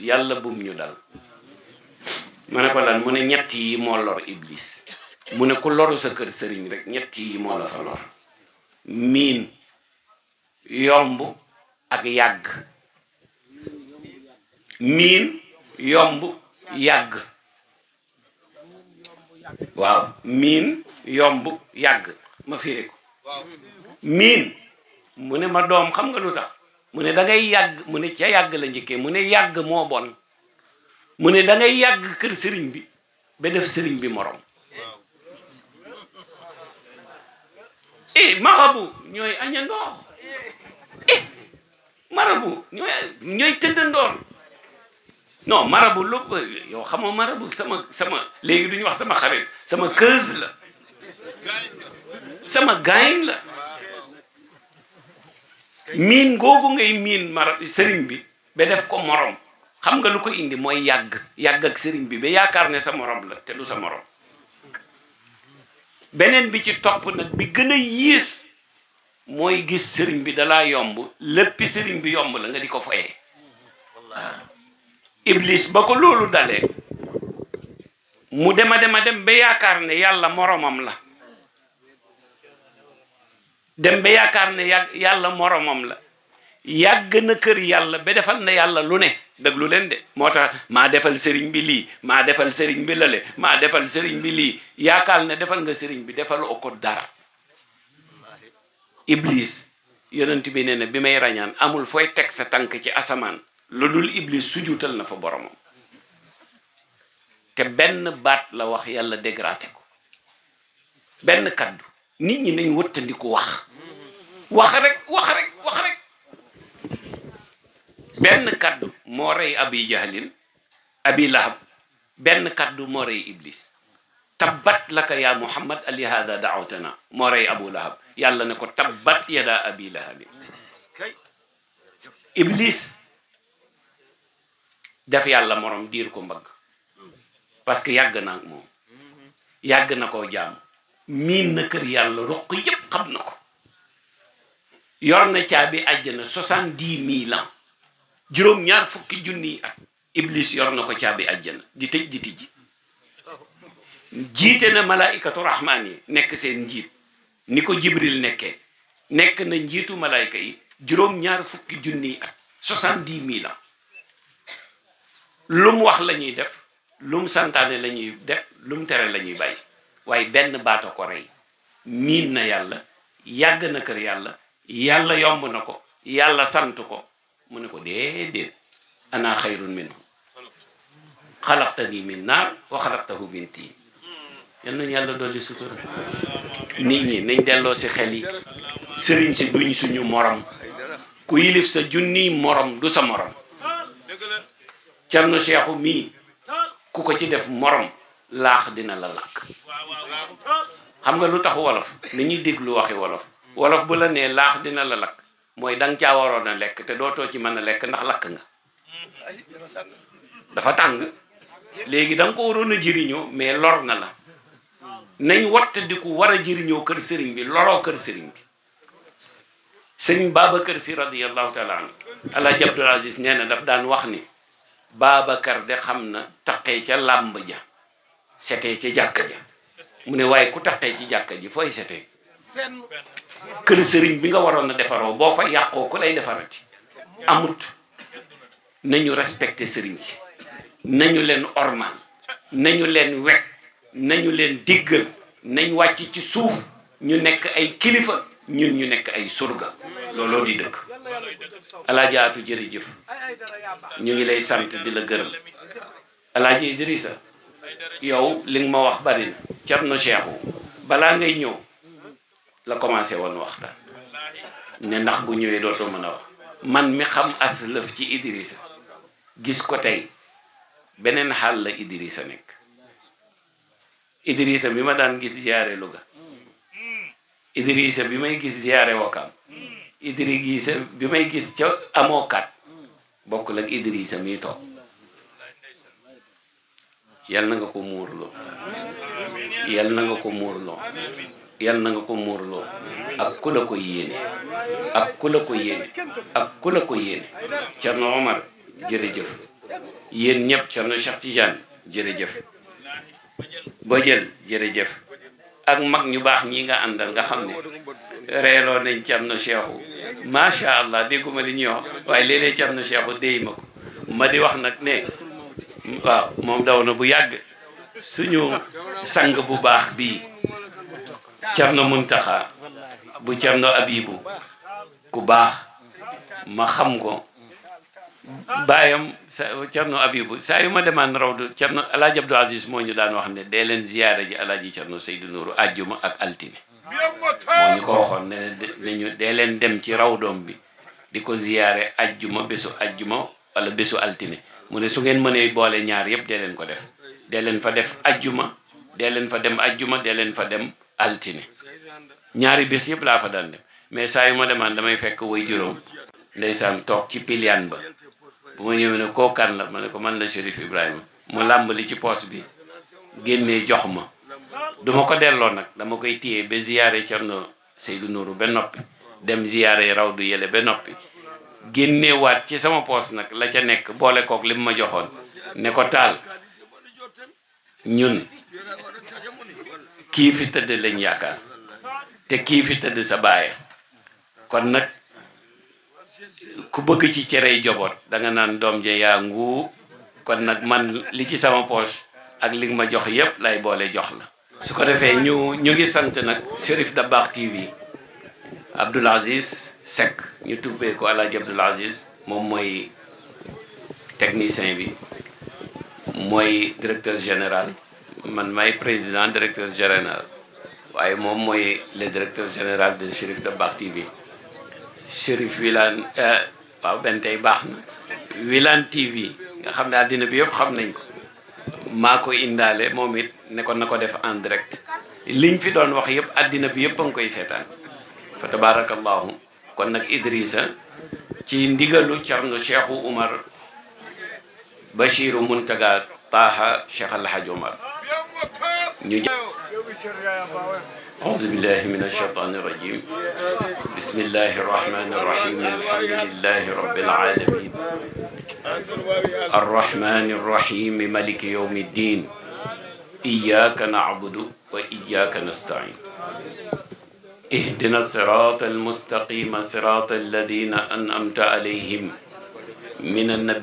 yàlla bum ñu dal ma ne ko lan mu ne ñett yi moo lor iblis mu ne ku loru sa kër sëriñ rek ñett yi moo la fa lor miin yomb ak yàgg miin yomb yàgg waaw miin yomb yàgg ma firi ko miin mu ne ma doom xam nga lu tax mu ne da ngay yàgg mu ne ca yàgg la njëkkee mu ne yàgg moo bon mu ne da ngay yàgg kër sëriñ bi ba def sëriñ bi morom marabu ñooy añandoor marabu ñooy tëddandoor non marabu lu yow xamoo marabu sama léegi duñu wax sama xarit sama keuse la sama gaañ la miin googu ngay miin sëriñ bi ba def ko morom xam nga lu ko indi mooy yàgg ak sëriñ bi ba yaakaar ne sa morom la te du sa morom beneen bi ci topp nag bi gën a yées mooy gis sëriñ bi dalaa yomb léppi sëriñ bi yomb la nga di ko foyee iblis ba ko loolu dalee mu dem ba yaakaar ne yàlla moromam la dem ba yaakaar ne yàlla moromam la yàgg na kër yàlla ba defal na yàlla lu ne déglu leen de moo tax maa defal sëriñ bi lii maa defal sëriñ bi lale maa defal sëriñ bi lii yaakaar ne defal nga sëriñ bi defal o ko dara iblis yonent bi nee na bi may rañaan amul fooy teg sa tànk ci asamaan lu dul iblis sujuutal na fa boromam te benn baat la wax yàlla dégradé ko benn kaddu nit ñi nañ wëttandiku wax rek benn kaddu moo rey abi jahlin abi lahab benn kaddu moo rey iblis tabbat laka ya muhammad ali hada daawtana moo rey abu lahab yàlla ne ko tabbat yada abi lahabin iblis def yàlla morom diir ko mbagg parce que yàgg na ak moom yàgg na koo jaam miin na kër yàlla ruq yépp xam na ko yor na caabi àjjana 70 000 ans juróom-ñaar fukki junniy at iblis yor na ko caabi àjjana di tëj di tijji jiite na malaikatu rahmaan yi nekk seen njiit ni ko jibril nekkee nekk na njiitu malaayka yi juróom-ñaar fukki junniy at 70 000 ans lu mu wax la ñuy def lu mu santaane la ñuy def lu mu tere la ñuy bàyyi waaye benn baata ko rey miin na yàlla yàgg na kër yàlla yàlla yomb na ko yàlla sant ko mu ne ko déedéet ana xayrun minhu xalaqtani min naar wa xalaqtahu min tiin yal nañu yàlla dolli sutura nit ñi nañ delloo si xel yi sëriñ si duñ suñu morom ku yilif sa junniy morom du sa morom Cerno Seexu mii ku ko ci def morom laax dina la lakk xam nga lu tax wolof ni ñuy déglu waxi wolof bu la nee laax dina la lakk mooy danga caa waroon a lekk te dootoo ci mën a lekk ndax lakk nga dafa tàng léegi danga ko waroon a jëriñoo mais lor na la nañ watt di ku war a jëriñoo kër sëriñ bi loroo kër sëriñ bi sëriñ Babacar Si radiyallahu taala anhu Alaaji Abdul Aziz nee na daf daan wax ni Babacar de xam na taqee ca làmb ja setee ca jàkka ja mu ne waaye ku taqee ci jàkka ji fooy setee kër sëriñ bi nga waroon a defaroo boo fa yàqoo ku lay defarati amut nañu respecté sëriñ si nañu leen ormal nañu leen wekk nañu leen diggal nañ wàcc ci suuf ñu nekk ay kilifa ñun ñu nekk ay surga looloo di dëkk Alaaji Aatu jërëjëf ñu ngi lay sant di la gërëm Alaaji Idrissa yow li nga ma wax bari na Cerno Seexu balaa ngay ñëw la commencé woon waxtaan ne ndax bu ñëwee dootoo mën a wax man mi xam aslëf ci Idrissa gis ko tey beneen xaal la Idrissa nekk Idrissa bi ma daan gis ziyaare Louga Idrissa bi may gis ziyaare Wakam Idrissa bi may gis ca amookat bokkul ak Idrissa miy toog yal na nga ko muurloo yal na nga ko muurloo yal na nga ko muurloo ak ku la ko yéene ak ku la ko yéene ak ku la ko yéene Cerno Omar jërëjëf yéen ñëpp Cerno Cheikh Tidiane jërëjëf Bojël jërëjëf ak mag ñu baax ñi nga àndal nga xam ne reeloo nañ Cerno Cheikhu macha allah dégguma li ñuy wax waaye léeg-léeg Cerno Cheikhu déy ma ko ma di wax nag ne waaw moom daw na bu yàgg suñu sang bu baax bii Cerno Muntaxa bu Cerno Abibu ku baax ma xam ko baayam Cerno Abibu saa yu ma demaan rawdu Cerno Alaaji Abdou Aziz moo ñu daan wax ne dee leen ziyaare ji Alaaji Cerno Seydou Nourou ajjuma ak altine moo ñu ko waxoon ne nañu dee leen dem ci rawdoom bi di ko ziyaare ajjuma bésu ajjuma wala bésu altine mu ne su ngeen mënee boole ñaar yëpp dee leen ko def dee leen fa def ajjuma dee leen fa dem ajjuma dee leen fa dem altine ñaari bés yëpp laa fa daan dem mais saa yu ma demaan damay fekk way juróom ndeysaan toog ci piliyaan ba bu ma ñëwee ne koo kan la ma ne ko man la Chérif Ibrahima mu làmbali ci poos bi génnee jox ma duma ko delloo nag dama koy téye ba ziyaare Cerno Seydou Nourou ba noppi dem ziyaare rawdu yële ba noppi génneewaat ci sama poos nag la ca nekk boole kook li mu ma joxoon ne ko taal ñun kii fi tëdd lañ yaakaar te kii fi tëdd sa baaya kon nag ku bëgg ci cerey joboot danga naan doom je yaa nguu kon nag man li ci sama poche ak li ma jox yépp lay boole jox la su ko defee ñu ngi sant nag Cherif Dabakh TV Abdoul Aziz Seck ñu tubbee ko Alaaji Abdoul Aziz moom mooy technicien bi mooy directeur général man may président directeur général waaye moom mooy le directeur général de Cherif Dabakh TV Cherif Wilane waaw benn tey baax na Wilane TV nga xam ne àddina bi yëpp xam nañ ko maa ko indaale moom it ne ko na ko def en direct liñ fi doon wax yëpp àddina bi yëpp a ngi koy seetaan fa tabarakallahu kon nag Idrissa ci ndigalu Cerno Cheikhu Umar Bachiru Muntaga Taha Cheikh Alhaj Omar ñu أعوذ بالله من الشيطان الرجيم بسم الله الرحمن الرحيم الحمد لله رب العالمين الرحمن الرحيم مالك يوم الدين إياك نعبد وإياك نستعين اهدنا الصراط المستقيم صراط الذين أنعمت عليهم من النبي